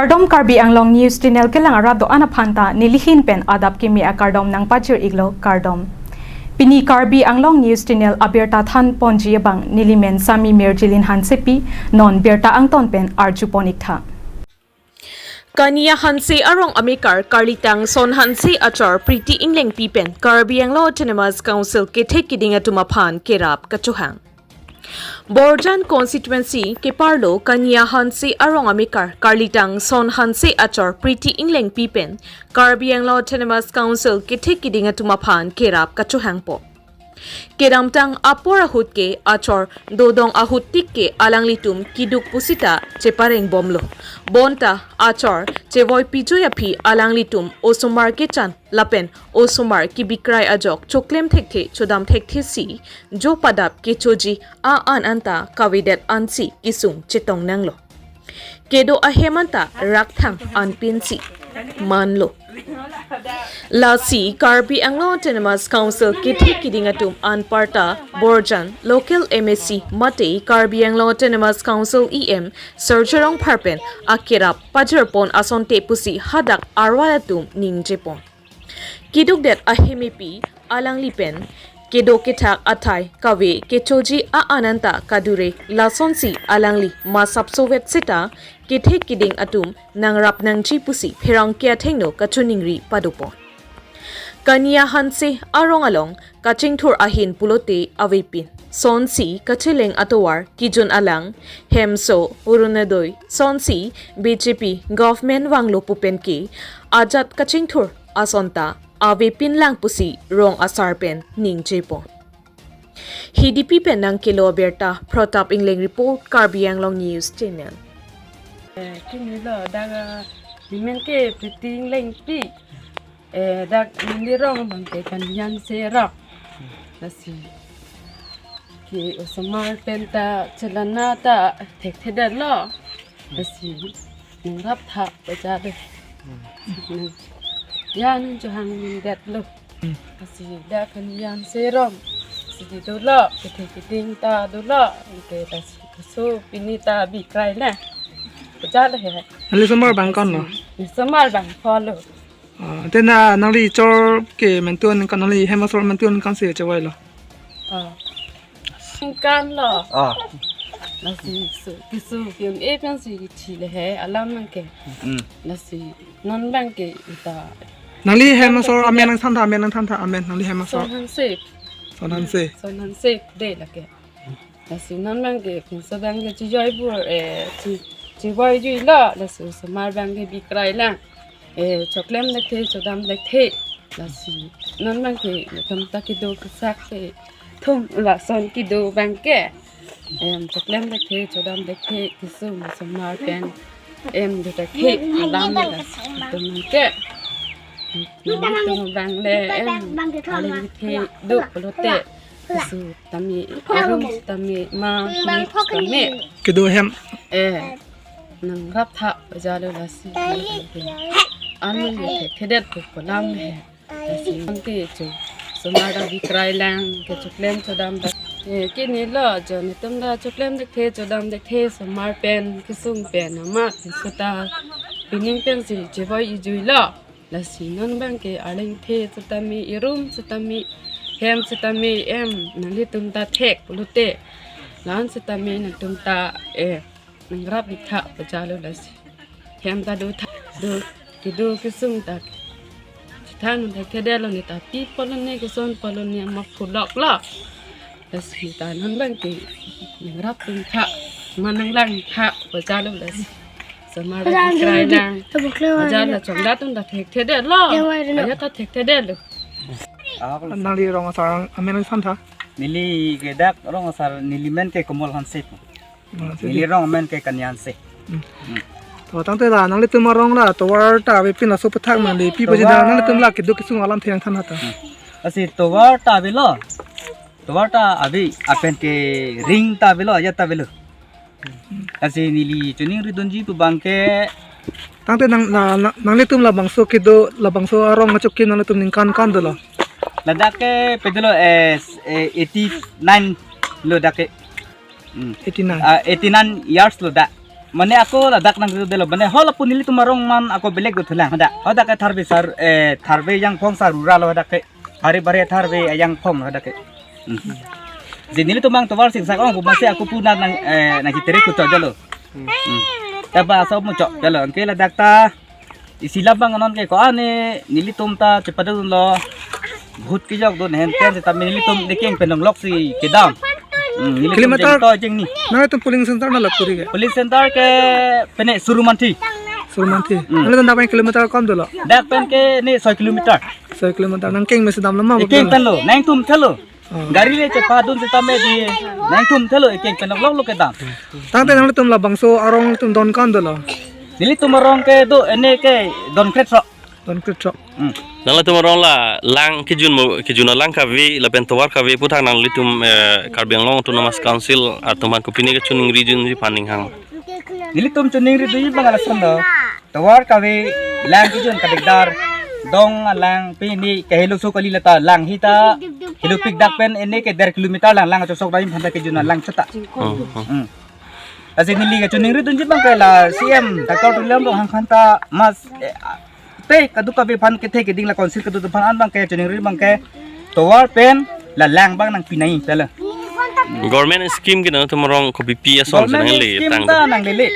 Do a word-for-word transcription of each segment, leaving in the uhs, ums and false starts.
Kardom, Karbi Anglong News Channel kelang arat do-an aphan ta nelihin pen adap kimi akardom nangpajir iklo, kardom. Pini Karbi Anglong News Channel abirta than ponji abang nelimen Sami Mirjilin Hansepi, non birta angton pen arju pon iktha. Kania Hanse arong amekar karlitang Son Hanse achor Priti Englengpi pen Karbi Anglong Autonomous Council kethek kiding atum aphan kerap kachohang. Borjan constituency keparlo Kania Hanse arong amekar karlitang Son Hanse achor Priti Englengpi pen Karbi Anglong Autonomous Council kethek kiding atum aphan kerap kachohangpo. Kedamtang apor ahut ke achor dodong ahut tik ke alanglitum kiduk pusita chepareng bomlo. Bonta achor chevoi pijui aphi alanglitum osomar kechan lapen osomar kebikrai ajok choklem thekthe chodam thekthe si jo padap kechoji a-an anta kavedet ansi kesung chetong nanglo. Kedo ahem anta rakthang anpinsi manlo. Lasi Karbi Anglong Autonomous Council kethek kiding atum anparta Borjan local M A C mate Karbi Anglong Autonomous Council E M Surjya Rongphar pen akerap pajir pon asonte pusi hadak arwal atum ningjepon. Kedukdet ahem epi alangli pen kedo kethak athai kave kechoji a-an anta kadure, lasonsi alangli masapsovet seta kethek kiding atum nangrap nangji pusi pherangke athengno kachiningri padopon. Kania Hanse arong along kachingthur ahin pulote avepin Sonsi kacheleng atovar kijun alang, hemso, Orunodoi, Sonsi B J P government vanglo pu pen ke ajat kachingthur asonta avepin lang pusi rong asar pen ningjepon. Hidipi pen nangkelo abirta Pratap Engleng report, Karbi Anglong News Channel. Eh, kinilo, dak, ah, nelimen ke Priti Englengpi. Eh, dak neli rong abang ke Kania Hanse rong. Lasi ke osomar pen ta chelana ta thekthedetlo. Lasi nangrap tha baja de. Hmm. Ya nangchohang detlo. Hmm. Lasi dak Kania Hanse rong. Lasi dolo, kethek kiding ta dolo. Ke lasi keso pini ta bikrai na. Baja le he. Neli osomar abang konlo? Neli osomar abang konlo. Ah, tena nangli chor ke mentu aningkan, nangli hem asor mentu aningkan si chevailo? Ah. Aningkanlo. Ah. Lasi so, keso ke-un-e pensi kithi le he, alam abang ke. Hmm. Lasi non abang ke ita. Nangli hem asor amen nangthan tha, amen nangthan tha, amen, nangli hem asor. Son Hanse. Son Hanse. Son Hanse de lake. Lasi non abang ke, pinso abang ke chijoi bur, eh, chi, chivoi juilo, lasi osomar abang ke bikrai lang. Eh, choklem thekthe, chodam thekthe. Lasi non abang ke, netum ta kedo kesak kethum, lason kedo abang ke. Em, choklem thekthe, chodam thekthe, kesung osomar pen. Em, do thekthe, alam lasi netum abang ke. Netum abang le, em, aling thekthe, do pulote. Keso tame, arum tame, ma, mik tame. Kedo ahem. Eh, nangrap tha baja lo lasi. An abang ke thekthe det pu pu alam he. Lasi an ke cho. Osomar ta bikrai lang, ke choklem chodam dak. Eh, kinilo, jo netum ta choklem thekthe, chodam thekthe, osomar pen, kesung pen, amat, keso ta pining pensi chivoi-i juilo. Lasi non abang ke aling thekthe setame, arum setame, hem setame, em, nanglitum ta thek pulote. La-an setame nangtum ta, eh, nangrap ik tha baja lo lasi. Hem ta do tha, do, kedo kesung ta. Chethan un thekthe detlo, ne ta pi pulo ne, koson pulo ne, ma phuloklo. Lasi ta non abang ke nangrap tum tha, ma nanglang tha baja lo lasi. Osomar ta bikrai lang. Baja la chongda atum ta thekthe detlo. Ajat ta thekthe detlo. Nangli rong asar amen nangthan tha? Neli ke dak rong asar, neli men ke Komol Hanse pu. Komol Hanse. Neli rong amen ke Kania Hanse. Hmm. Hmm. To tangte la nanglitum arong la tovar ta avepin laso aphuthak nangli pi baji, tovar, nanglitum la kedo kesung alamthe nangthan tha. Hmm. Lasi tovar ta avelo. Tovar ta ave, lapen ke ring ta avelo, ajat ta avelo. Lasi neli choningri dunji pu abang ke. Tangte nang, na, na, nanglitum labangso kedo, labangso arong achokim nanglitum ningkan kan dolo? Ladak ke pedolo, eh, eh, eighty nine lo dak ke. Hmm. Eighty nine. Ah, eighty nine years lo dak. Mane ako ladak nangdodelo, mane hol apun nelitum arong man ako belek dothulang hadak. Hadak ke tharve sar, eh, tharve jangphong sar rural hadak ke. Hari bare tharve ajangphong hadak ke. Hmm. Jadi nelitum mang tovar singsak ong, bu masi ako puna nang, eh, nang kitere kucho jalo. Hmm. Taba aso mucho jalo. Anke ladak ta isi labang anon ke ko ane nelitum ta chepadunlo. Bhut kijok dun hen ten seta nelitum dekeng penong lok si kedam. Hmm, nelitum Kilometer jeng to jeng ni. Nangtum polling center na lapuri ke? Polling center ke pene Surumanthi. Surumanthi. Hmm. Nangtum dapen kilometer kom dolo? Dak pen ke ne soi kilometer. Soi kilometer. Nangkeng mesi dam lama. Ikeng betul. Tenlo, nangtum thelo. Oh. Gari le chepadun seta me di nangtum thelo ikeng penok lok lok kedam. Tangte nangtum labangso arong tum don kan dolo? Nelitum arong ke do ene ke don kretro. Don kretro. Hmm. Nanglitum arong la lang kejun mo, kejun alang kave lapen tovar kave aputhak nanglitum, eh, Karbi Anglong Autonomous Council atum aphan kopine kachiningri junji aphan ning hang? Nelitum chiningri dunji abang lason do. Tovar kave lang kejun kadikdar. Dong alang pini ke helo so kali lata lang hita. Helo pik dak pen ene ke der kilometer lang lang chosok dai phanta kejun alang chata. Hmm, hmm. Hmm. Lasi neli kachiningri dunji abang ke la C M Doctor Tuliram Ronghang aphan ta mas, eh, te kadokave aphan kethe keding la council kedo aphan an abang ke chiningri abang ke tovar pen la lang abang nangpi nangji pela. Government scheme ke nangtum arong kopi pi ason si government nangle scheme tang ta nanglele.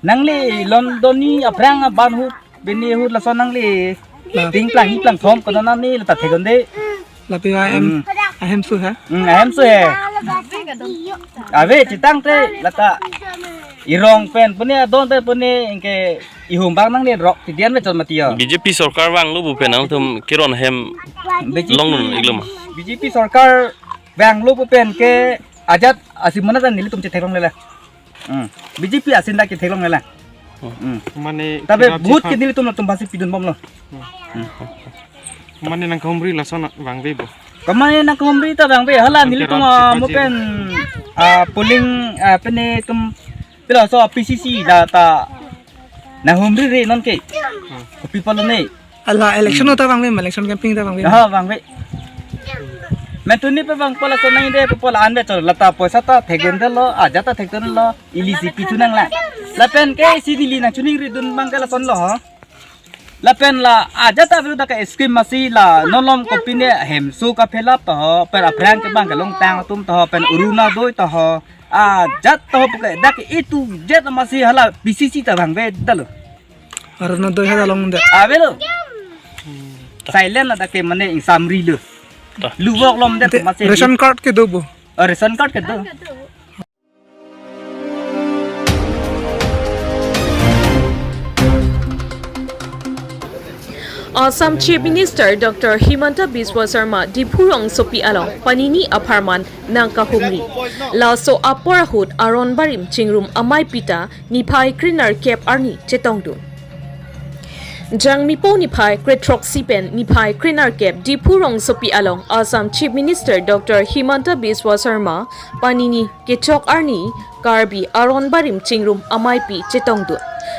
Nangle London ni aphrang aban hu bini hu lason nangle. Ting plang hi plang thom kono nani lata thegonde. Lapi ahem, hmm, ahem su ha? Hmm, ahem su he. Ave chetang te lata irong pen pune adon te pune ingke ihum bang nangle rok tidian me chon mati yo. B J P sorkar vanglo pu pen nangtum kiron hem B J P, long nun igloma. B J P sorkar vanglo pu pen ke ajat asi mana ta nelitum chetheklongle. Hmm. B J P asin dak ketheklongle. Hmm. Hmm. Mane tabe kira bhut chipha ke nelitum latum basi pidun bomlo. Hmm. Hmm. Mane nangkahumri lason vangve bo? Kamane nangkahumri ta vangve hala nelitum, ah, mo pen, ah, polling, ah, pene tum pila so P C C da ta nanghumri re non ke. Hmm. Kopi palo ne. Ala election, hmm, ta vangve, election campaign ta vangve. Ha, vangve. Mentuni pe vang pola so nang de pe pola anve cholo lata poisa ta thekdun delo, ajat ta thekdun lo, ili si pitu nang la. Lapen ke si neli nangchiningri dun abang ke lason lo ho. Lapen la ajat ta velu dak ke scheme masi la nolom kopine hem su ka phelap to ho, per aphrang ke abang ke long tang atum to ho, pen uruna doi to ho. Ajat to ho puke dak itu jet masi hala P C C ta vangve dalo. Aruna doi hada long de. Avelo. Silent ada ke mane ingsamri lo. Ta. Luvok lom de. Te, masi ration card kedo bo? Oh, ration card kedo. Assam Chief Minister Doctor Himanta Biswa Sarma Diphu rongsopi along panini apharman nangkahumri. Laso apor ahut aron barim chingrum amei pita niphai krenerkep arni chetongdun. Jangmipo niphai krethroksi pen niphai krenerkep Diphu rongsopi along Assam Chief Minister Doctor Himanta Biswa Sarma panini kechok arni Karbi aron barim chingrum ameipi chetongdun.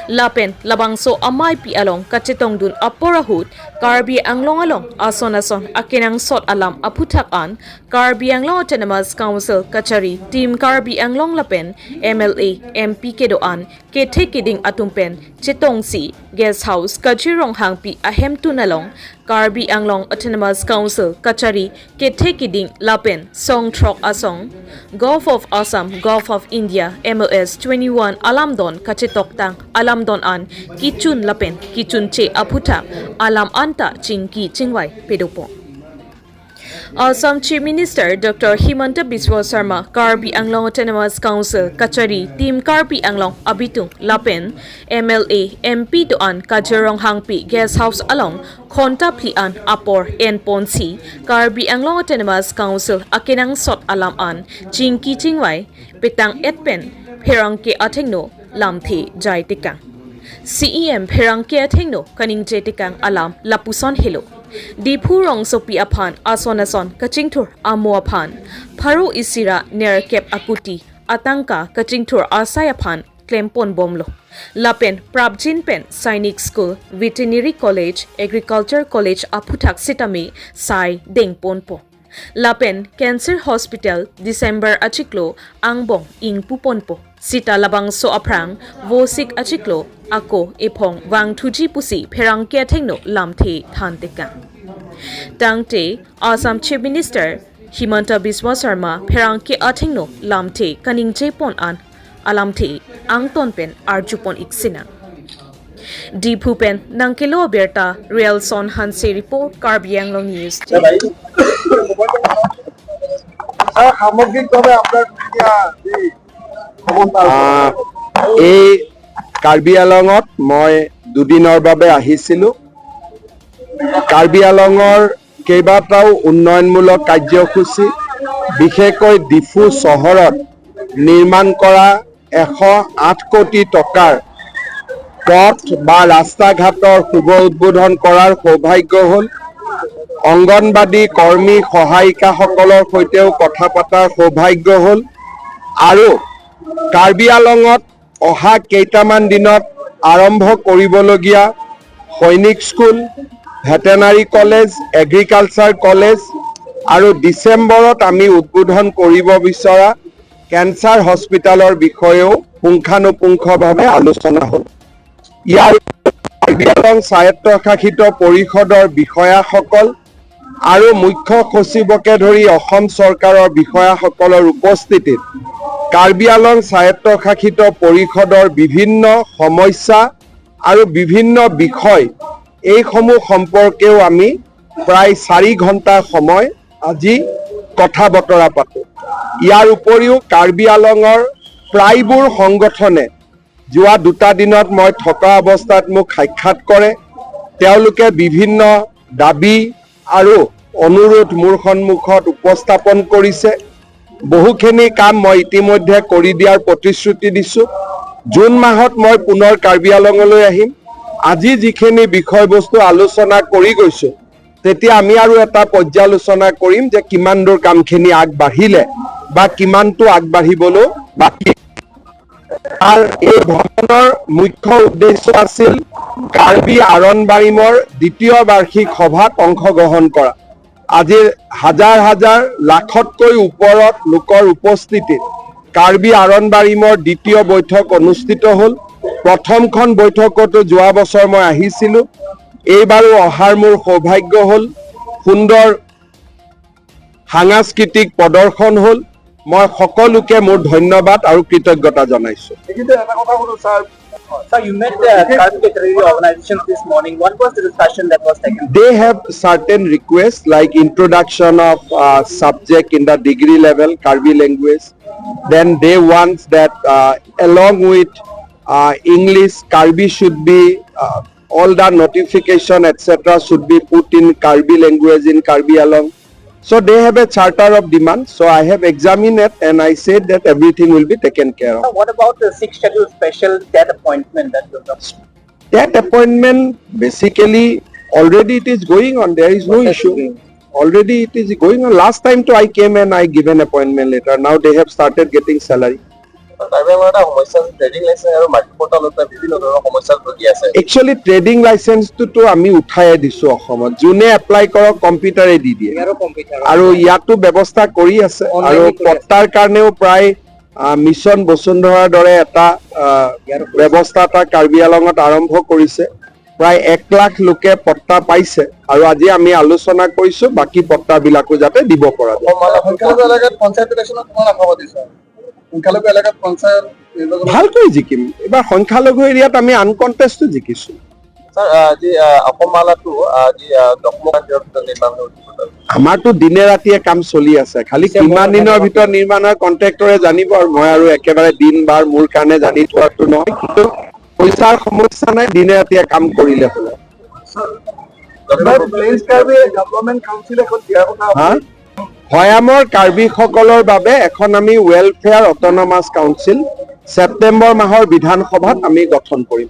Lapen labangso ameipi along kachetongdun apor ahut Karbi Anglong along ason ason akenangsot alam aphuthak an Karbi Anglong Autonomous Council kachari Team Karbi Anglong lapen M L A, M P kedo-an kethe keding atum pen chetongsi guest house Kajir Ronghangpi ahemtun along Karbi Anglong Autonomous Council kachari kethe keding lapen song throk asong Gulf of Assam, Gulf of India, M O S twenty-one alamdon kachetoktang alamdon an kichun lapen kichunche aphuthak alam anta chingki chingvai pedopo. Assam Chief Minister Doctor Himanta Biswa Sarma Karbi Anglong Autonomous Council kachari Team Karbi Anglong abitung lapen M L A, M P do-an Kajir Ronghangpi guest house along khonta phli an apor enponsi Karbi Anglong Autonomous Council akenangsot alam an chingki chingvai petang et pen pherangke athengno lamthe jai tekang. C E M pherangke athengno kaningje tekang alam lapuson helo. Diphu rongsopi aphan ason ason kachingthur amo aphan pharo isi ra nerkep akuti atangka kachingthur asai aphan klempon bomlo. Lapen prapjin pen Sainik School, Veterinary College, Agriculture College aphuthak sitame sai dengponpo. Lapen Cancer Hospital December achiklo angbong ingpuponpo. Sita labangso aphrang Vosik achiklo ako ephong vangthuji pusi pherangke athengno lamthe thantekang. Tangte Assam Chief Minister Himanta Biswa Sarma pherangke athengno lamthe kaningjepon an alamthe angton pen arjupon iksinang. Diphu pen nangkelo abirta Rialson Hanse report, Karbi Anglong News. সামগ্ৰিকভাৱে আপোনাৰ এতিয়া যি অৱস্থা আহ, এই কাৰ্বি আলঙত মই দুদিনৰ বাবে আহিছিলোঁ। কাৰ্বি আলঙৰ কেইবাটাও উন্নয়নমূলক কাৰ্যসূচী, বিশেষকৈ ডিফু চহৰত নিৰ্মাণ কৰা এশ আঠ কোটি টকাৰ পথ বা ৰাস্তা ঘাটৰ শুভ উদ্বোধন কৰাৰ সৌভাগ্য হ'ল। অংগনবাদী কৰ্মী সহায়িকাসকলৰ সৈতেও কথা পতাৰ সৌভাগ্য হ'ল আৰু কাৰ্বি আলঙত অহা কেইটামান দিনত আৰম্ভ কৰিবলগীয়া সৈনিক school, veterinary college, agriculture college আৰু ডিচেম্বৰত আমি উদ্বোধন কৰিব বিচৰা কেঞ্চাৰ হস্পিটেলৰ বিষয়েও পুংখানুপুংখভাৱে আলোচনা হ'ল। ইয়াৰ কাৰ্বি আংলং স্বায়ত্তশাসিত পৰিষদৰ বিষয়াসকল আৰু মুখ্য সচিবকে ধৰি অসম চৰকাৰৰ বিষয়াসকলৰ উপস্থিতিত কাৰ্বি আংলং স্বায়ত্তশাসিত পৰিষদৰ বিভিন্ন সমস্যা আৰু বিভিন্ন বিষয় এইসমূহ সম্পৰ্কেও আমি প্ৰায় চাৰি ঘণ্টা সময় আজি কথা বতৰা পাতো। ইয়াৰ উপৰিও কাৰ্বি আংলঙৰ প্ৰায়বোৰ সংগঠনে যোৱা দুটা দিনত মই থকা অৱস্থাত মোক সাক্ষাৎ কৰে। তেওঁলোকে বিভিন্ন দাবী আৰু অনুৰোধ মোৰ সন্মুখত উপস্থাপন কৰিছে। বহুখিনি কাম মই ইতিমধ্যে কৰি দিয়াৰ প্ৰতিশ্ৰুতি দিছো। জুন মাহত মই পুনৰ কাৰ্বি আংলঙলৈ আহিম। আজি যিখিনি বিষয়বস্তু আলোচনা কৰি গৈছো, তেতিয়া আমি আৰু এটা পৰ্যালোচনা কৰিম যে কিমান দূৰ কামখিনি আগবাঢ়িলে বা কিমানটো আগবাঢ়িবলৈ বাকী। আৰু এই ভ্ৰমণৰ মুখ্য উদ্দেশ্য আছিল কাৰ্বি আৰণ বাৰিমৰ দ্বিতীয় বাৰ্ষিক সভাত অংশগ্ৰহণ কৰা। আজিৰ হাজাৰ হাজাৰ লাখতকৈ ওপৰত লোকৰ উপস্থিতিত কাৰ্বি আৰণ বাৰিমৰ দ্বিতীয় বৈঠক অনুষ্ঠিত হ'ল। প্ৰথমখন বৈঠকতো যোৱা বছৰ মই আহিছিলো, এইবাৰো অহাৰ মোৰ সৌভাগ্য হ'ল। সুন্দৰ সাংস্কৃতিক প্ৰদৰ্শন হ'ল। মই সকলোকে মোৰ ধন্যবাদ আৰু কৃতজ্ঞতা জনাইছো। এইখিনিতে এটা কথা সোধো sir. Sir, you met uh, Karbi literary organizations this morning. What was the discussion that was taken? They have certain requests like introduction of uh, subject in the degree level, Karbi language. Then they want that uh, along with uh, English, Karbi should be, uh, all the notification, et cetera should be put in Karbi language in Karbi Anglong. So they have a charter of demand. So I have examined it and I said that everything will be taken care of. Sir, what about the sixth schedule special death appointment that you have? That appointment, basically, already it is going on. There is no issue. Already it is going on. Last time too, I came and I give an appointment letter. Now they have started getting salary. Karbi আংলঙত এটা সমস্যা আছে, trading licence আৰু মাল্টি পৰ্টেলত বিভিন্ন ধৰণৰ সমস্যা ভুগি আছে। Actually, trading license টোতো আমি উঠাই দিছো অসমত। যোনে এপ্লাই কৰক, কম্পিউটাৰে দি দিয়ে। আৰু ইয়াতো ব্যৱস্থা কৰি আছে। আৰু পট্টাৰ কাৰণেও প্ৰায় আহ, মিছন বসুন্ধৰাৰ দৰে এটা আহ, ব্যৱস্থা এটা কাৰ্বি আংলঙত আৰম্ভ কৰিছে। প্ৰায় এক লাখ লোকে পট্টা পাইছে আৰু আজি আমি আলোচনা কৰিছো বাকী পট্টাবিলাকো যাতে দিব পৰা যায়। অসম মালা সংখ্যালঘু এলেকাত পঞ্চায়ত ইলেকশ্যনত কিমান আশাবাদী ছাৰ? সংখ্যালঘু এলেকাত পঞ্চায়ত নিৰ্বাচনত ভালকৈ জিকিম। এইবাৰ সংখ্যালঘু এৰিয়াত আমি আনকণ্টেষ্টো জিকিছো। ছাৰ, আহ, আজি আহ, অসম মালাটো আহ, আজি আহ, দশমুখ মন্দিৰৰ ভিতৰত নিৰ্মাণ হৈ উঠিব। আমাৰতো দিনে ৰাতিয়ে কাম চলি আছে, খালি কিমান দিনৰ ভিতৰত নিৰ্মাণ হয় কণ্ট্ৰেক্টৰে জানিব আৰু মই আৰু একেবাৰে দিন বাৰ মোৰ কাৰণে জানি থোৱাটো নহয়। কিন্তু পইচাৰ সমস্যা নাই, দিনে ৰাতিয়ে কাম কৰিলে হ'ল। এইবাৰ প্লেইনছ কাৰ্বি ডেভেলপমেণ্ট কাউন্সিল এখন দিয়াৰ কথা হা? ভৈয়ামৰ কাৰ্বিসকলৰ বাবে এখন আমি ৱেলফেয়াৰ অট'নমাছ কাউন্সিল ছেপ্টেম্বৰ মাহৰ বিধানসভাত আমি গঠন কৰিম।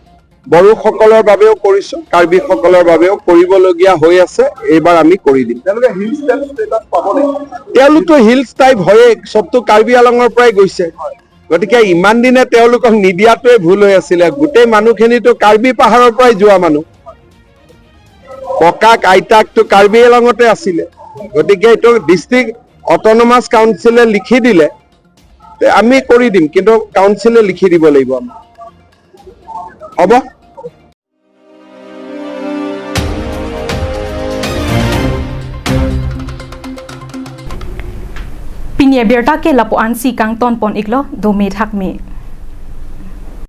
বড়োসকলৰ বাবেও কৰিছো, কাৰ্বিসকলৰ বাবেও কৰিবলগীয়া হৈ আছে, এইবাৰ আমি কৰি দিম। তেওঁলোকে হিলছ টাইপ ষ্টেটাছ পাব নেকি? তেওঁলোকতো হিলছ টাইপ হয়েই, চবতো কাৰ্বি আলঙৰ পৰাই গৈছে। গতিকে ইমান দিনে তেওঁলোকক নিদিয়াটোৱে ভুল হৈ আছিলে। গোটেই মানুহখিনিতো কাৰ্বি পাহাৰৰ পৰাই যোৱা মানুহ। ককাক আইতাকতো কাৰ্বি আলঙতে আছিলে। গতিকে এইটো ডিষ্ট্ৰিক্ট অট'নমাছ কাউন্সিলে লিখি দিলে তে আমি কৰি দিম, কিন্তু কাউন্সিলে লিখি দিব লাগিব আমাক। হ'ব? Pini abirta ke lapu-ansi kangton pon iklo, dome thakme.